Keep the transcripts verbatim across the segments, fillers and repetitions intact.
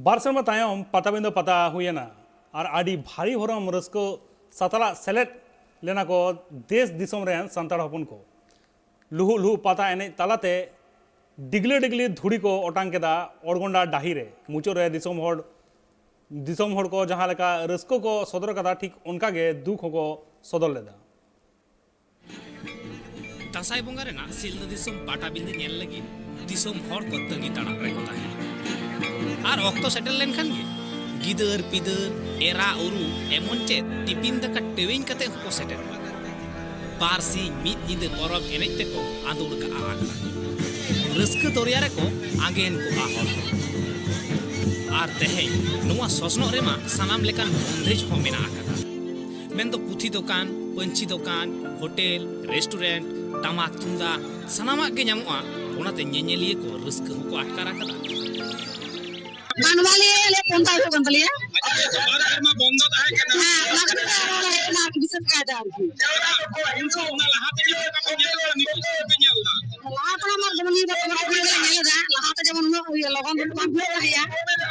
ᱵᱟᱨ ᱥᱮᱨᱢᱟ ᱛᱟᱭᱚᱢ ᱯᱟᱴᱟᱵᱤᱸᱫᱟᱹ ᱯᱟᱛᱟ ᱦᱩᱭᱮᱱᱟ ᱟᱨ ᱟᱹᱰᱤ ᱵᱷᱟᱨᱤ ᱵᱷᱚᱨᱚᱢ ᱨᱟᱹᱥᱠᱟᱹ ᱥᱟᱛᱟᱞᱟᱜ ᱥᱮᱞᱮᱫ ᱞᱮᱱᱟ ᱠᱚ ᱫᱮᱥ ᱫᱤᱥᱚᱢ ᱨᱮᱱ ᱥᱟᱱᱛᱟᱲ ᱦᱚᱯᱚᱱ ᱠᱚ᱾ ᱞᱩᱦᱩᱜ ᱞᱩᱦᱩᱜ ᱯᱟᱛᱟ ᱮᱱᱮᱡ ᱛᱟᱞᱟᱛᱮ ᱰᱤᱜᱽᱞᱟᱹ ᱰᱤᱜᱽᱞᱤ ᱫᱷᱩᱲᱤ ᱠᱚ ᱚᱴᱟᱝ ᱠᱮᱫᱟ ᱚᱲᱜᱚᱸᱰᱟ ᱰᱟᱹᱦᱤ ᱨᱮ᱾ ᱢᱩᱪᱟᱹᱫ ᱨᱮ ᱫᱤᱥᱚᱢ ᱦᱚᱲ ᱫᱤᱥᱚᱢ ᱦᱚᱲ ᱠᱚ ᱡᱟᱦᱟᱸ ᱞᱮᱠᱟ ᱨᱟᱹᱥᱠᱟᱹ ᱠᱚ ᱥᱚᱫᱚᱨ ᱠᱟᱫᱟ, ᱴᱷᱤᱠ ᱚᱱᱠᱟ ᱜᱮ ᱫᱩᱠ ᱦᱚᱸᱠᱚ ᱥᱚᱫᱚᱨ ᱞᱮᱫᱟ᱾ ᱫᱟᱸᱥᱟᱭ ᱵᱚᱸᱜᱟ ᱨᱮᱱᱟᱜ ᱥᱤᱞᱫᱟᱹ ᱫᱤᱥᱚᱢ ᱯᱟᱴᱟᱵᱤᱸᱫᱟᱹ ᱧᱮᱞ ᱞᱟᱹᱜᱤᱫ ᱫᱤᱥᱚᱢ ᱦᱚᱲ ᱠᱚ ᱛᱟᱺᱜᱤ ᱛᱟᱲᱟᱜ ᱨᱮᱠᱚ ᱛᱟᱦᱮᱸᱱᱟ᱾ ᱟᱨ ᱚᱠᱛᱚ ᱥᱮᱴᱮᱨ ᱞᱮᱱᱠᱷᱟᱱ ᱜᱮ ᱜᱤᱫᱟᱹᱨ ᱯᱤᱫᱟᱹᱨ, ᱮᱨᱟ ᱩᱨᱩ, ᱮᱢᱚᱱ ᱪᱮᱫ ᱴᱤᱯᱤᱱ ᱫᱟᱠᱟ ᱴᱮᱣᱮᱧ ᱠᱟᱛᱮ ᱦᱚᱸᱠᱚ ᱥᱮᱴᱮᱨᱚᱜᱼᱟ᱾ ᱵᱟᱨ ᱥᱤᱧ ᱢᱤᱫ ᱧᱤᱫᱟᱹ ᱯᱚᱨᱚᱵᱽ ᱮᱱᱮᱡ ᱛᱮᱠᱚ ᱟᱸᱫᱳᱲ ᱠᱟᱜᱼᱟ ᱟᱠᱷᱲᱟ᱾ ᱨᱟᱹᱥᱠᱟᱹ ᱫᱚᱨᱭᱟ ᱨᱮᱠᱚ ᱟᱸᱜᱮᱱ ᱠᱚᱜᱼᱟ ᱦᱚᱲ ᱠᱚ᱾ ᱟᱨ ᱛᱮᱦᱮᱧ ᱱᱚᱣᱟ ᱥᱚᱥᱱᱚᱜ ᱨᱮᱢᱟ ᱥᱟᱱᱟᱢ ᱞᱮᱠᱟᱱ ᱵᱚᱱᱫᱮᱡ ᱦᱚᱸ ᱢᱮᱱᱟᱜ ᱟᱠᱟᱫᱟ᱾ ᱢᱮᱱᱫᱚ ᱯᱩᱛᱷᱤ ᱫᱚᱠᱟᱱ, ᱯᱟᱹᱧᱪᱤ ᱫᱚᱠᱟᱱ, ᱦᱳᱴᱮᱞ, ᱨᱮᱥᱴᱩᱨᱮᱱᱴ, ᱴᱟᱢᱟᱠ ᱛᱩᱢᱫᱟᱜ, ᱥᱟᱱᱟᱢᱟᱜ ᱜᱮ ᱧᱟᱢᱚᱜᱼᱟ᱾ ᱚᱱᱟᱛᱮ ᱧᱮᱧᱮᱞᱤᱭᱟᱹ ᱠᱚ ᱨᱟᱹᱥᱠᱟᱹ ᱦᱚᱸᱠᱚ ᱟᱴᱠᱟᱨ ᱟᱠᱟᱫᱟ᱾ ᱵᱟᱝ, ᱱᱚᱣᱟ ᱞᱤᱭᱮ ᱟᱞᱮ ᱯᱚᱱᱛᱷᱟ ᱦᱩᱭᱩᱜ ᱠᱟᱱ ᱛᱟᱞᱮᱭᱟ᱾ ᱟᱪᱪᱷᱟ, ᱵᱟᱨ ᱥᱮᱨᱢᱟ ᱵᱚᱱᱫᱚ ᱛᱟᱦᱮᱸ ᱠᱟᱱᱟ᱾ ᱦᱮᱸ, ᱚᱱᱟ ᱠᱷᱟᱹᱛᱤᱨ ᱛᱮ ᱟᱨᱚ ᱞᱮ ᱦᱮᱡ ᱮᱱᱟ ᱟᱨᱠᱤ, ᱵᱤᱥᱮᱥ ᱠᱟᱭᱛᱮ ᱟᱨᱠᱤ᱾ ᱡᱟᱦᱟᱸ ᱠᱚ ᱦᱤᱡᱩᱜ, ᱚᱱᱟ ᱞᱟᱦᱟ ᱛᱮᱜᱮ ᱯᱮ ᱧᱮᱞ ᱞᱮᱫᱟ, ᱱᱤᱛᱚᱜ ᱯᱮ ᱧᱮᱞ ᱮᱫᱟ? ᱞᱟᱦᱟ ᱛᱮ ᱢᱟ ᱡᱮᱢᱚᱱ ᱱᱤᱭᱟᱹ ᱵᱟᱨ ᱵᱚᱱᱫᱚ ᱵᱷᱤᱲ ᱞᱮ ᱧᱮᱞ ᱮᱫᱟ, ᱞᱟᱦᱟ ᱛᱮ ᱡᱮᱢᱚᱱ ᱩᱱᱟᱹᱜ ᱤᱭᱟᱹ ᱞᱚᱜᱚᱱ ᱵᱟᱝ ᱵᱷᱤᱲ ᱛᱟᱦᱮᱸᱜᱼᱟ,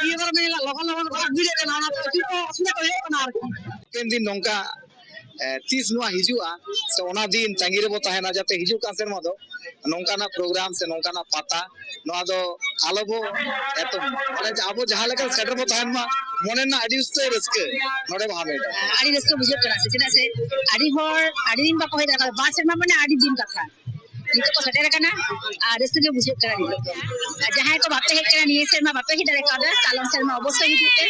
ᱱᱤᱭᱟᱹ ᱵᱟᱨ ᱢᱟ ᱧᱮᱞᱚᱜ ᱞᱚᱜᱚᱱ ᱞᱚᱜᱚᱱ ᱵᱷᱤᱲ ᱠᱟᱱᱟ, ᱚᱱᱟ ᱛᱮ ᱟᱹᱰᱤ ᱠᱚ ᱚᱥᱩᱵᱤᱫᱟ ᱠᱚ ᱦᱩᱭᱩᱜ ᱠᱟᱱᱟ ᱟᱨᱠᱤ᱾ ᱦᱟᱯᱮᱱ ᱫᱤᱱ ᱱᱚᱝᱠᱟ, ᱮ, ᱛᱤᱥ ᱱᱚᱣᱟ ᱦᱤᱡᱩᱜᱼᱟ, ᱥᱮ ᱚᱱᱟ ᱫᱤᱱ ᱛᱟᱺᱜᱤ ᱨᱮᱵᱚ ᱛᱟᱦᱮᱱᱟ, ᱡᱟᱛᱮ ᱦᱤᱡᱩᱜ ᱠᱟᱱ ᱥᱮᱨᱢᱟ ᱫᱚ ᱱᱚᱝᱠᱟᱱᱟᱜ ᱯᱨᱳᱜᱨᱟᱢ ᱥᱮ ᱱᱚᱝᱠᱟᱱᱟᱜ ᱯᱟᱛᱟ ᱱᱚᱣᱟ ᱫᱚ ᱟᱞᱚ ᱵᱚ ᱮᱛᱚᱢ ᱢᱟ᱾ ᱢᱟᱱᱮ, ᱟᱵᱚ ᱡᱟᱦᱟᱸ ᱞᱮᱠᱟ ᱥᱮᱴᱮᱨ ᱵᱚ ᱛᱟᱦᱮᱱ ᱢᱟ, ᱢᱚᱱᱮ ᱨᱮᱱᱟᱜ ᱟᱹᱰᱤ ᱩᱥᱛᱟᱹᱭ ᱨᱟᱹᱥᱠᱟᱹ ᱱᱚᱰᱮ ᱵᱚ ᱦᱟᱢᱮᱴᱟ᱾ ᱟᱹᱰᱤ ᱨᱟᱹᱥᱠᱟᱹ ᱵᱩᱡᱷᱟᱹᱜ ᱠᱟᱱᱟ ᱥᱮ, ᱪᱮᱫᱟᱜ ᱥᱮ ᱟᱹᱰᱤ ᱦᱚᱲ ᱟᱹᱰᱤ ᱫᱤᱱ ᱵᱟᱠᱚ ᱦᱮᱡ ᱫᱟᱲᱮ ᱠᱟᱣᱫᱟ, ᱵᱟᱨ ᱥᱮᱨᱢᱟ ᱢᱟᱱᱮ ᱟᱹᱰᱤ ᱫᱤᱱ ᱠᱟᱛᱷᱟ᱾ ᱱᱤᱛᱚᱜ ᱠᱚ ᱥᱮᱴᱮᱨ ᱟᱠᱟᱱᱟ ᱟᱨ ᱨᱟᱹᱥᱠᱟᱹ ᱜᱮ ᱵᱩᱡᱷᱟᱹᱜ ᱠᱟᱱᱟ ᱱᱤᱛᱚᱜ ᱫᱚ᱾ ᱟᱨ ᱡᱟᱦᱟᱸᱭ ᱠᱚ ᱵᱟᱯᱮ ᱦᱮᱡ ᱠᱟᱱᱟ, ᱱᱤᱭᱟᱹ ᱥᱮᱨᱢᱟ ᱵᱟᱯᱮ ᱦᱮᱡ ᱫᱟᱲᱮ ᱠᱟᱣᱫᱟ, ᱠᱟᱞᱚᱢ ᱥᱮᱨᱢᱟ ᱚᱵᱚᱥᱥᱳᱭ ᱦᱤᱡᱩᱜ ᱯᱮ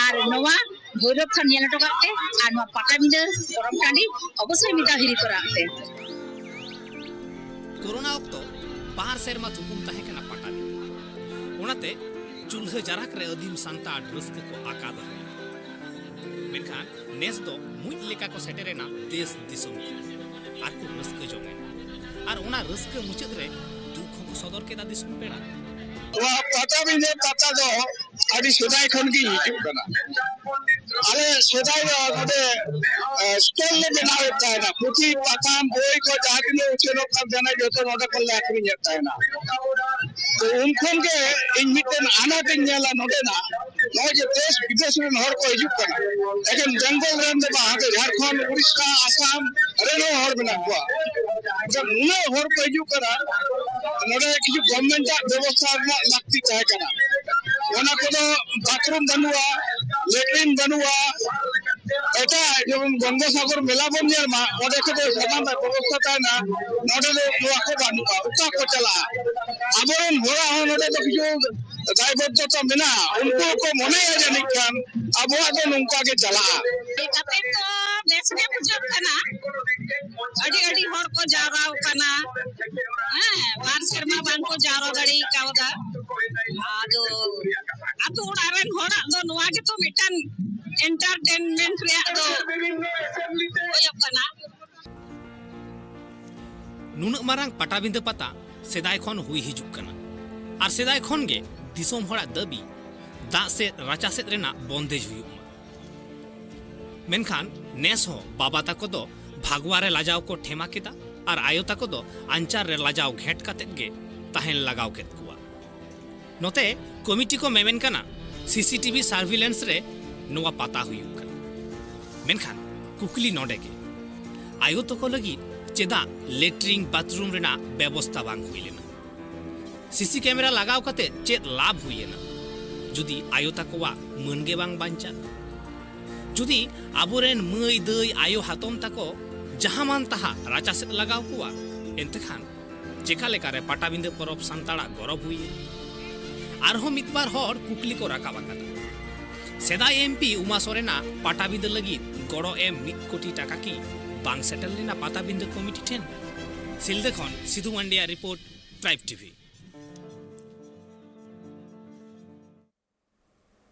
ᱟᱨ ᱱᱚᱣᱟ ᱵᱷᱳᱭᱨᱚᱵ ᱛᱷᱟᱱ ᱧᱮᱞ ᱦᱚᱴᱚ ᱠᱟᱜ ᱯᱮ ᱟᱨ ᱱᱚᱣᱟ ᱯᱟᱴᱟᱵᱤᱸᱫᱟᱹ ᱯᱚᱨᱚᱵᱽ ᱴᱟᱺᱰᱤ ᱚᱵᱚᱥᱥᱳᱭ ᱢᱤᱫ ᱫᱷᱟᱣ ᱦᱤᱨᱤ ᱛᱚᱨᱟᱜ ᱯᱮ᱾ ᱠᱳᱨᱳᱱᱟ ᱚᱠᱛᱚ ᱵᱟᱨ ᱥᱮᱨᱢᱟ ᱛᱷᱩᱠᱩᱢ ᱛᱟᱦᱮᱸ ᱠᱟᱱᱟ ᱯᱟᱴᱟᱵᱤᱸᱫᱟᱹ, ᱚᱱᱟᱛᱮ ᱪᱩᱞᱦᱟᱹ ᱡᱟᱨᱟᱠ ᱨᱮ ᱟᱹᱫᱤᱢ ᱥᱟᱱᱛᱟᱲ ᱨᱟᱹᱥᱠᱟᱹ ᱠᱚ ᱟᱠᱟ ᱫᱚᱦᱚ ᱞᱮᱫᱟ᱾ ᱢᱮᱱᱠᱷᱟᱱ ᱱᱮᱥ ᱫᱚ ᱢᱩᱸᱡ ᱞᱮᱠᱟ ᱠᱚ ᱥᱮᱴᱮᱨᱮᱱᱟ ᱫᱮᱥ ᱫᱤᱥᱚᱢ ᱠᱚ ᱟᱨ ᱠᱚ ᱨᱟᱹᱥᱠᱟᱹ ᱡᱚᱝ ᱮᱱᱟ᱾ ᱟᱨ ᱚᱱᱟ ᱨᱟᱹᱥᱠᱟᱹ ᱢᱩᱪᱟᱹᱫ ᱨᱮ ᱫᱩᱠ ᱦᱚᱸᱠᱚ ᱥᱚᱫᱚᱨ ᱠᱮᱫᱟ ᱫᱤᱥᱚᱢ ᱯᱮᱲᱟ᱾ ᱱᱚᱣᱟ ᱯᱟᱴᱟᱵᱤᱸᱫᱷᱟᱹ ᱯᱟᱛᱟ ᱫᱚ ᱟᱹᱰᱤ ᱥᱮᱫᱟᱭ ᱠᱷᱚᱱ ᱜᱮ ᱦᱤᱡᱩᱜ ᱠᱟᱱᱟ᱾ ᱟᱞᱮ ᱥᱮᱫᱟᱭ ᱫᱚ ᱱᱚᱰᱮ ᱥᱴᱚᱞ ᱞᱮ ᱵᱮᱱᱟᱣᱮᱫ ᱛᱟᱦᱮᱱᱟ, ᱯᱩᱛᱷᱤ ᱯᱟᱛᱷᱟᱢ ᱵᱳᱭ ᱠᱚ ᱡᱟᱦᱟᱸ ᱛᱤᱱᱟᱹᱜ ᱩᱪᱷᱟᱹᱱᱚᱜ ᱠᱟᱱ ᱛᱟᱦᱮᱱᱟ ᱡᱚᱛᱚ ᱱᱚᱰᱮ ᱠᱷᱚᱱ ᱞᱮ ᱟᱠᱷᱨᱤᱧᱮᱫ ᱛᱟᱦᱮᱱᱟ᱾ ᱛᱚ ᱩᱱ ᱠᱷᱚᱱ ᱜᱮ ᱤᱧ ᱢᱤᱫᱴᱮᱱ ᱟᱱᱟᱴ ᱤᱧ ᱧᱮᱞᱟ ᱱᱚᱰᱮᱱᱟᱜ, ᱱᱚᱜᱼᱚᱭ ᱡᱮ ᱫᱮᱥ ᱵᱤᱫᱮᱥ ᱨᱮᱱ ᱦᱚᱲ ᱠᱚ ᱦᱤᱡᱩᱜ ᱠᱟᱱᱟ, ᱮᱠᱮᱱ ᱵᱮᱝᱜᱚᱞ ᱨᱮᱱ ᱫᱚ ᱵᱟᱝ, ᱦᱟᱱᱛᱮ ᱡᱷᱟᱲᱠᱷᱚᱸᱰ, ᱩᱲᱤᱥᱥᱟ, ᱟᱥᱟᱢ ᱨᱮᱱ ᱦᱚᱸ ᱦᱚᱲ ᱢᱮᱱᱟᱜ ᱠᱚᱣᱟ᱾ ᱮᱱᱠᱷᱟᱱ ᱩᱱᱟᱹᱜ ᱦᱚᱲ ᱠᱚ ᱦᱤᱡᱩᱜ ᱠᱟᱱᱟ, ᱱᱚᱰᱮ ᱠᱤᱪᱷᱩ ᱜᱚᱵᱷᱢᱮᱱᱴ ᱟᱜ ᱵᱮᱵᱚᱥᱛᱷᱟ ᱨᱮᱱᱟᱜ ᱞᱟᱹᱠᱛᱤ ᱛᱟᱦᱮᱸ ᱠᱟᱱᱟ᱾ ᱚᱱᱟ ᱠᱚᱫᱚ ᱵᱟᱛᱷᱨᱩᱢ ᱵᱟᱹᱱᱩᱜᱼᱟ, ᱞᱮᱴᱨᱤᱱ ᱵᱟᱹᱱᱩᱜᱼᱟ, ᱮᱴᱟᱜ ᱡᱮᱢᱚᱱ ᱜᱚᱝᱜᱟᱥᱟᱜᱚᱨ ᱢᱮᱞᱟ ᱵᱚᱱ ᱧᱮᱞ ᱢᱟ, ᱚᱸᱰᱮ ᱠᱚᱫᱚ ᱥᱟᱱᱟᱢᱟᱜ ᱵᱮᱵᱚᱥᱛᱷᱟ ᱛᱟᱦᱮᱱᱟ, ᱱᱚᱰᱮ ᱫᱚ ᱱᱚᱣᱟ ᱠᱚ ᱵᱟᱹᱱᱩᱜᱼᱟ, ᱚᱠᱟ ᱠᱚ ᱪᱟᱞᱟᱜᱼᱟ? ᱟᱵᱚᱨᱮᱱ ᱦᱚᱲᱟᱜ ᱦᱚᱸ ᱱᱚᱰᱮ ᱫᱚ ᱠᱤᱪᱷᱩ ᱫᱟᱭᱵᱚᱫᱽᱫᱷᱚᱛᱟ ᱢᱮᱱᱟᱜᱼᱟ, ᱩᱱᱠᱩ ᱦᱚᱸᱠᱚ ᱢᱚᱱᱮᱭᱟ ᱡᱟᱹᱱᱤᱡ ᱠᱷᱟᱱ ᱟᱵᱚᱣᱟᱜ ᱫᱚ ᱱᱚᱝᱠᱟ ᱜᱮ ᱪᱟᱞᱟᱜᱼᱟ᱾ ᱠᱟᱛᱮ ᱛᱚ ᱵᱮᱥ ᱜᱮ ᱵᱩᱡᱷᱟᱹᱜ ᱠᱟᱱᱟ, ᱟᱹᱰᱤ ᱟᱹᱰᱤ ᱦᱚᱲ ᱠᱚ ᱡᱟᱣᱨᱟ ᱟᱠᱟᱱᱟ, ᱦᱮᱸ, ᱵᱟᱨ ᱥᱮᱨᱢᱟ ᱵᱟᱝ ᱠᱚ ᱡᱟᱣᱨᱟ ᱫᱟᱲᱮ ᱠᱟᱣᱫᱟ᱾ ᱟᱫᱚ ᱟᱛᱳ ᱚᱲᱟᱜ ᱨᱮᱱ ᱦᱚᱲᱟᱜ ᱫᱚ ᱱᱚᱣᱟ ᱜᱮᱛᱚ ᱢᱤᱫᱴᱟᱝ ᱮᱱᱴᱟᱨᱴᱮᱱᱢᱮᱱᱴ ᱨᱮᱭᱟᱜ ᱫᱚ ᱦᱩᱭᱩᱜ ᱠᱟᱱᱟ᱾ ᱱᱩᱱᱟᱹᱜ ᱢᱟᱨᱟᱝ ᱯᱟᱴᱟᱵᱤᱸᱫᱟᱹ ᱯᱟᱛᱟ ᱥᱮᱫᱟᱭ ᱠᱷᱚᱱ ᱦᱩᱭ ᱦᱤᱡᱩᱜ ᱠᱟᱱᱟ ᱟᱨ ᱥᱮᱫᱟᱭ ᱠᱷᱚᱱ ᱜᱮ ᱫᱤᱥᱚᱢ ᱦᱚᱲᱟᱜ ᱫᱟᱹᱵᱤ ᱫᱟᱜ ᱥᱮᱫ ᱨᱟᱪᱟ ᱥᱮᱫ ᱨᱮᱱᱟᱜ ᱵᱚᱱᱫᱮᱡ ᱦᱩᱭᱩᱜ ᱢᱟ᱾ ᱢᱮᱱᱠᱷᱟᱱ ᱱᱮᱥ ᱦᱚᱸ ᱵᱟᱵᱟ ᱛᱟᱠᱚ ᱫᱚ ᱵᱷᱟᱜᱽᱣᱟ ᱨᱮ ᱞᱟᱡᱟᱣ ᱠᱚ ᱴᱷᱮᱢᱟ ᱠᱮᱫᱟ ᱟᱨ ᱟᱭᱳ ᱛᱟᱠᱚ ᱫᱚ ᱟᱧᱪᱟᱨ ᱨᱮ ᱞᱟᱡᱟᱣ ᱜᱷᱮᱸᱴ ᱠᱟᱛᱮᱫ ᱜᱮ ᱛᱟᱦᱮᱱ ᱞᱟᱜᱟᱣ ᱠᱮᱫ ᱠᱚᱣᱟ᱾ ᱱᱚᱛᱮ ᱠᱚᱢᱤᱴᱤ ᱠᱚ ᱢᱮᱢᱮᱱ ᱠᱟᱱᱟ ᱥᱤᱥᱤᱴᱤᱵᱷᱤ ᱥᱟᱨᱵᱷᱤᱞᱮᱱᱥ ᱨᱮ ᱱᱚᱣᱟ ᱯᱟᱛᱟ ᱦᱩᱭᱩᱜ ᱠᱟᱱᱟ᱾ ᱢᱮᱱᱠᱷᱟᱱ ᱠᱩᱠᱞᱤ ᱱᱚᱰᱮ ᱜᱮ, ᱟᱭᱳ ᱛᱟᱠᱚ ᱞᱟᱹᱜᱤᱫ ᱪᱮᱫᱟᱜ ᱞᱮᱴᱨᱤᱝ ᱵᱟᱛᱷᱨᱩᱢ ᱨᱮᱱᱟᱜ ᱵᱮᱵᱚᱥᱛᱟ ᱵᱟᱝ ᱦᱩᱭ ᱞᱮᱱᱟ? ᱥᱤᱥᱤ ᱠᱮᱢᱮᱨᱟ ᱞᱟᱜᱟᱣ ᱠᱟᱛᱮ ᱪᱮᱫ ᱞᱟᱵᱷ ᱦᱩᱭ ᱮᱱᱟ, ᱡᱩᱫᱤ ᱟᱭᱳ ᱛᱟᱠᱚᱣᱟᱜ ᱢᱟᱹᱱ ᱜᱮ ᱵᱟᱝ ᱵᱟᱧᱪᱟᱜ? ᱡᱩᱫᱤ ᱟᱵᱚᱨᱮᱱ ᱢᱟᱹᱭ ᱫᱟᱹᱭ ᱟᱭᱳ ᱦᱟᱛᱚᱢ ᱛᱟᱠᱚ ᱡᱟᱦᱟᱸ ᱢᱟᱱ ᱛᱟᱦᱟᱸ ᱨᱟᱪᱟ ᱥᱮᱫ ᱞᱟᱜᱟᱣ ᱠᱚᱣᱟ, ᱮᱱᱛᱮᱠᱷᱟᱱ ᱪᱮᱠᱟ ᱞᱮᱠᱟᱨᱮ ᱯᱟᱴᱟᱵᱤᱸᱫᱟᱹ ᱯᱚᱨᱚᱵᱽ ᱥᱟᱱᱛᱟᱲᱟᱜ ᱜᱚᱨᱚᱵᱽ ᱦᱩᱭ ᱮᱱᱟ? ᱟᱨᱦᱚᱸ ᱢᱤᱫ ᱵᱟᱨ ᱦᱚᱲ ᱠᱩᱠᱞᱤ ᱠᱚ ᱨᱟᱠᱟᱵ ᱟᱠᱟᱫᱟ᱾ ᱥᱮᱫᱟᱭ ᱮᱢᱯᱤ ᱩᱢᱟ ᱥᱚᱨᱮᱱᱟᱜ ᱯᱟᱴᱟᱵᱤᱸᱫᱟᱹ ᱞᱟᱹᱜᱤᱫ ᱜᱚᱲᱚ ᱮᱢ ᱢᱤᱫ ᱠᱳᱴᱤ ᱴᱟᱠᱟ ᱠᱤ ᱵᱟᱝ ᱥᱮᱴᱮᱨ ᱞᱮᱱᱟ ᱯᱟᱴᱟᱵᱤᱸᱫᱟᱹ ᱠᱚᱢᱤᱴᱤ ᱴᱷᱮᱱ? ᱥᱤᱞᱫᱟᱹ ᱠᱷᱚᱱ ᱥᱤᱫᱷᱩ ᱢᱟᱱᱰᱤᱭᱟᱜ ᱨᱤᱯᱳᱨᱴ, ᱴᱨᱟᱭᱤᱵᱽ ᱴᱤᱵᱷᱤ᱾